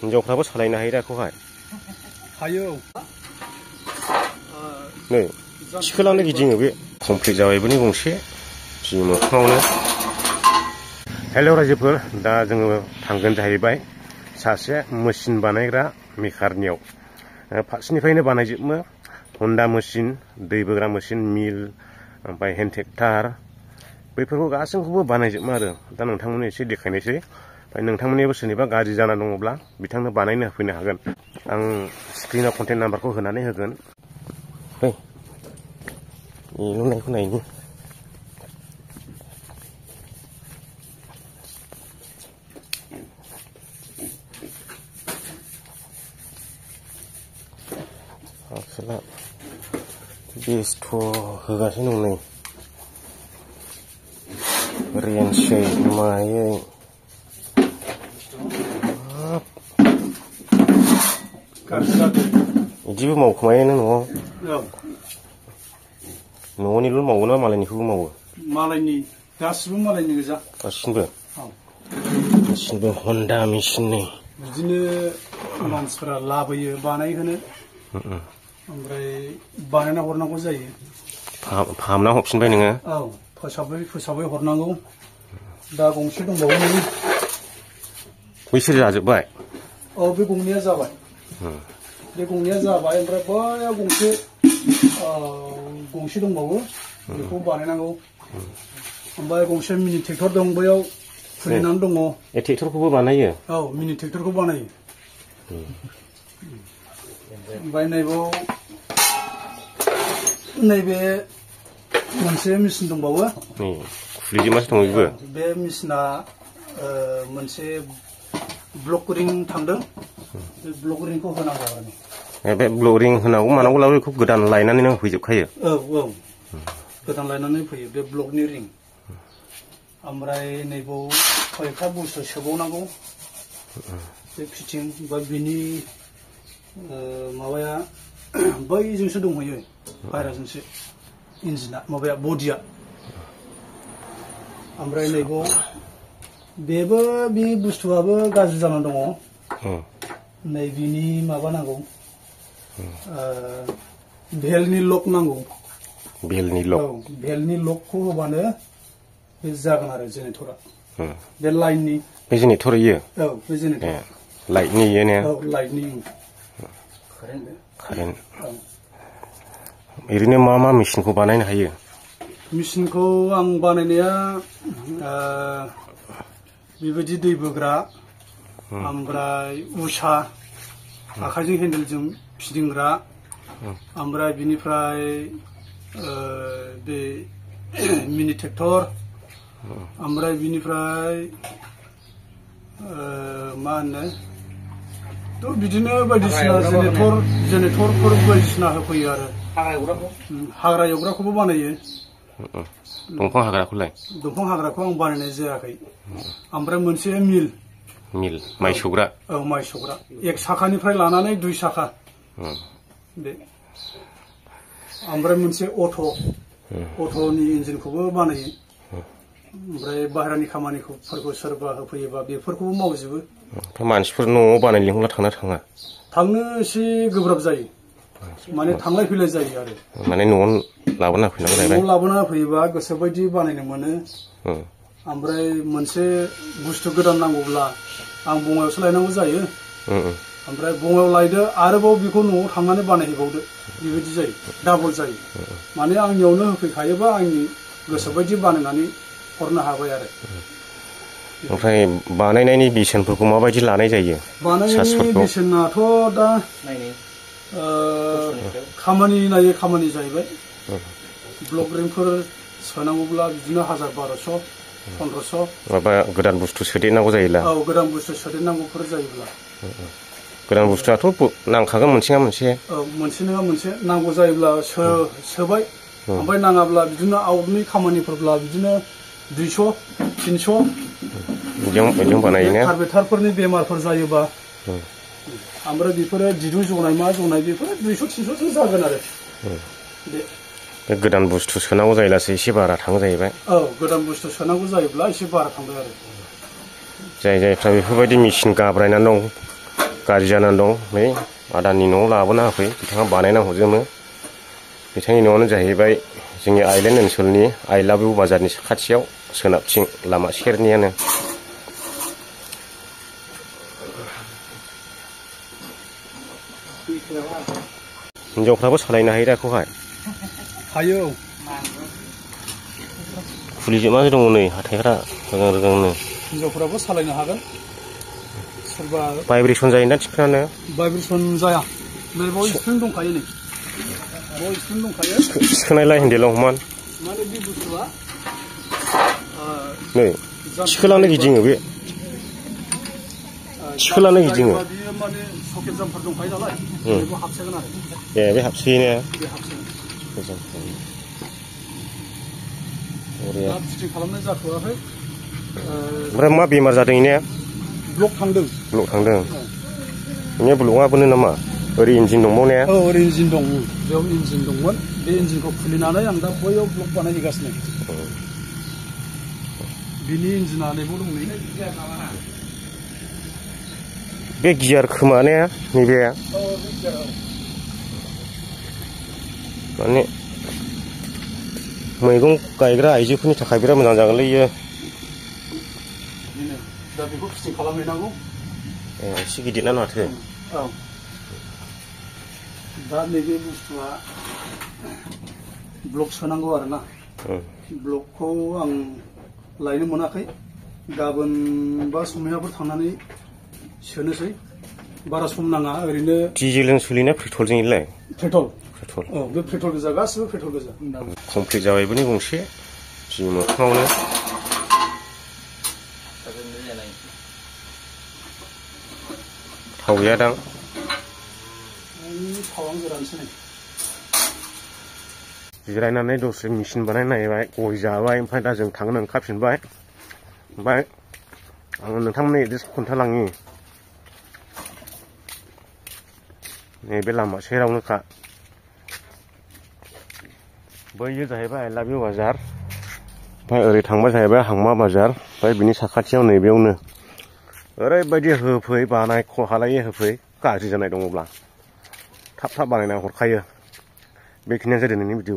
हिनजावफ्राबो सालायनो हायो दा बेखौहाय हायो नै थिखोलांनो गिदिङो बे कमप्लिट जाबायबो नै गंसे जि मोखाङावनो हेल' रायजोफोर दा जोङो थांगोन जाहैबाय सासे मेचिन बानायग्रा मेकारनियाव फारसेनिफ्रायनो बानायजोबो हन्डा मेचिन दै बोग्रा मेचिन मिल ओमफ्राय हेन्ड ट्रेक्टर बैफोरखौ गासैखौबो बानायजोबो आरो दा नोंथांमोननो एसे देखायनोसै ओमफ्राय नोंथांमोननिबो सोरनिबा गाज्रि जाना दङब्ला बिथांनो बानायनो होफैनो हागोन आं स्क्रिनाव कन्टेक्ट नाम्बारखौ होनानै होगोन फै लुनायखौ नायनि आसोला बेस्थ' होगासिनो दं नै रेन्सै मायै बिदिबो मावखोमायो नों न'निल' मावो ना मालायनिखौबो मावो मालायनि गासिबो मालायनि गोजा गासिबो हन्डा मेचिननि बिदिनो मानसिफोरा लाबोयो बानायहोनो ओमफ्राय बानायना हरनांगौ जायो फाहामना हरफिनबाय नोङो औ फोसाबै हरनांगौ दा गंसे दंबावो नोङो बैसोर जाजोब्बाय औ बे गंनैया जाबाय ओमफ्राय बैयाव गंसे दंबावो बेखौ बानायनांगौ ओमफ्राय गंसे मिनि ट्रेक्टर दं बैयाव खुलिनानै दङ ट्रेक्टरखौबो बानायो औ मिनि ट्रेक्टरखौ बानायो ओमफ्राय नैबे मोनसे मेचिन दंबावो खुलिजोबनासो दङ बेबो बे मेचिना मोनसे ब्लक रिं थांदों बे ब्लक रिंखौ होनांगौ आरो बे ब्लक रिं होनांगौ मानांगौब्लाबो बेखौ गोदान लायनानै नों होफैजोबखायो औ गोदान लायनानै फैयो बे ब्लकनि रिं ओमफ्राय नैबाव कयेकथा बुस्थु सोबावनांगौ बे फिटिं बा बिनि माबाया बैजोंसो दंहैयो बायराजोंसो इन्जिना माबाया बडिया ओमफ्राय नैबाव बेबो बे बुस्थुआबो गाज्रि जानानै दङ नै बिनि माबा नांगौ भेलनि लक नांगौ भेलनि लकखौ होबानो बे जागोन आरो जेनेरेटरा बे लाइननि बे जेनेरेटर इयो औ बे जेनेरेटर लाइटनि इयो ने औ लाइटनि कारेन्ट ओरैनो मा मा मेचिनखौ बानायनो हायो मेचिनखौ आं बानायनाया बेबायदि दै बोग्रा ओमफ्राय उषा आखाइजों हेन्देलजों फिदिंग्रा ओमफ्राय बिनिफ्राय बे मिनि ट्रेक्टर ओमफ्राय बिनिफ्राय मा होनो थ' बिदिनो बायदिसिना जेनेरेटरफोर बायदिसिना होफैयो आरो हाग्रा एवग्राखौबो बानायो दंफां हाग्राखौ आं बानायनाय जायाखै ओमफ्राय मोनसे मिल माइ सौग्रा औ माइ सौग्रा 1 साखानिफ्राय लानानै 2 साखा बे ओमफ्राय मोनसे अट'नि इन्जिनखौबो बानायो ओमफ्राय बाहेरानि खामानिफोरखौ सोरबा होफैयोबा बेफोरखौबो मावजोबो मानसिफोर न'आव बानाय लिंहरब्ला थांनो एसे गोब्राब जायो माने थांलाय फैलाय जायो आरो माने न'आव लाबोना होफैनांगौ जाहैबाय न'आव लाबोना होफैयोबा गोसोबायदि बानायनो मोनो ओमफ्राय मोनसे बुस्थु गोदान नांगौब्ला आं बङाइयावसो लायनांगौ जायो ओमफ्राय बङाइयाव लायदो आरोबाव बेखौ न'आव थांनानै बानायहैबावदो बेबायदि जायो डाबल जायो माने आंनियावनो होफैखायोबा आंनि गोसोबायदि बानायनानै हरनो हाबाय आरो ओमफ्राय बानायनायनि बेसेनफोरखौ माबायदि लानाय जायो बानायनायनि बेसेनाथ' दा खामानि नायै खामानि जाहैबाय ब्लक रिंफोर सोनांगौब्ला बिदिनो 1000-1200 1500 माबा गोदान बुस्थु सोदेरनांगौ जायोब्ला औ गोदान बुस्थु सोदेरनांगौफोर जायोब्ला गोदान बुस्थुआथ' नांखागोन मोनसे नङा मोनसे औ मोनसे नङा मोनसे नांगौ जायोब्ला सोबाय ओमफ्राय नाङाब्ला बिदिनो आउटनि खामानिफोरब्ला बिदिनो 200-300 बिदिजों बानायोना कार्बेटारफोरनि बेमारफोर जायोबा ओमफ्राय बेफोरो दिरुं जनाय मा जनाय बेफोरो 200-300 जागोन आरो बे गोदान बुस्थु सोनांगौ जायोब्लासो एसे बारा थाङो जाहैबाय औ गोदान बुस्थु सोनांगौ जायोब्ला एसे बारा थांबाय आरो जायफ्रा बेफोरबायदि मेचिन गाब्रायनानै दं गाज्रि जानानै दं नै आदानि न'आव लाबोना होफै बिथाङा बानायना हरजोबो बिथांनि न'आनो जाहैबाय जोंनि आइलेण्ड ओनसोलनि आइ लाभ इउ बाजारनि साखाथियाव सोनाबथिं लामा सेरनियानो हिनजावफ्राबो सालायनो हायो दाखौहाय हायो खुलिजोबनानै दङ नै हाथायफ्रा रोगां रोगांनो हिनजावफ्राबो सालायनो हागोन सोरबा भाइब्रेसन जायोना थिखोनानो भाइब्रेसन जाया नै बाव स्प्रिं दंखायो नै बाव स्प्रिं दंखायो थिखोनायलाय हेन्देलाव हमान माने बे बुस्थुआ नै थिखोलांनो गिदिङो बे थिखोलांनो गिदिङो बियो माने सकेट जामफोर दंखायो नालाय बेखौ हाबसोगोन आरो ए बे हाबसोयोना बे हाबसोगोन मोजां दा फिटिं खालामनाय जाथ'वाखै ओमफ्राय मा बेमार जादों इनिया ब्लक थांदों इनिया ब्लकआबोनो नामा ओरै इन्जिन दंबावनाया औ ओरै इन्जिन दं बेयाव इन्जिन दंमोन बे इन्जिनखौ खुलिनानै आं दा बैयाव ब्लक बानायहैगासिनो बिनि इन्जिना नैबाव दं नै बे गियार खोमानाया नैबे माने मैगं गायग्रा आइजोफोरनि थाखाय बिराद मोजां जागोनलै इयो दा बेखौ फिटिं खालामहैनांगौ एसे गिदिरना माथो औ दा नैबे बुस्थुआ ब्लक सोनांगौ आरोना ब्लकखौ आं लायनो मोनाखै गाबोन बा समनियाफोर थांनानै सोनोसै बारा सम नाङा ओरैनो डिजेलजों सोलिना पेट्रलजोंलाय पेट्रल पेट्रल औ बे पेट्रल गोजा गासिबो पेट्रल गोजा कमप्लिट जाबायबो नि गंसे जि मोखाङावनो थाव गैया दां थावां गोरानसो नै जिरायनानै दसे मेचिन बानायनायबाय गय जाबाय ओमफ्राय दा जों थांनो ओंखारफिनबाय ओमफ्राय आङो नोंथांमोननो एड्रेस खोन्थालाङो नैबे लामा सेरावनोखा बैयो जाहैबाय आइ लाभ इउ बाजार ओमफ्राय ओरै थांबा जाहैबाय हांमा बाजार ओमफ्राय बिनि साखाथियाव नैबेयावनो ओरैबायदि होफै बानाय हालायै होफै गाज्रि जानाय दङब्ला थाब थाब बानायना हरखायो बेखिनियानो जादों नोंनि भिडिअ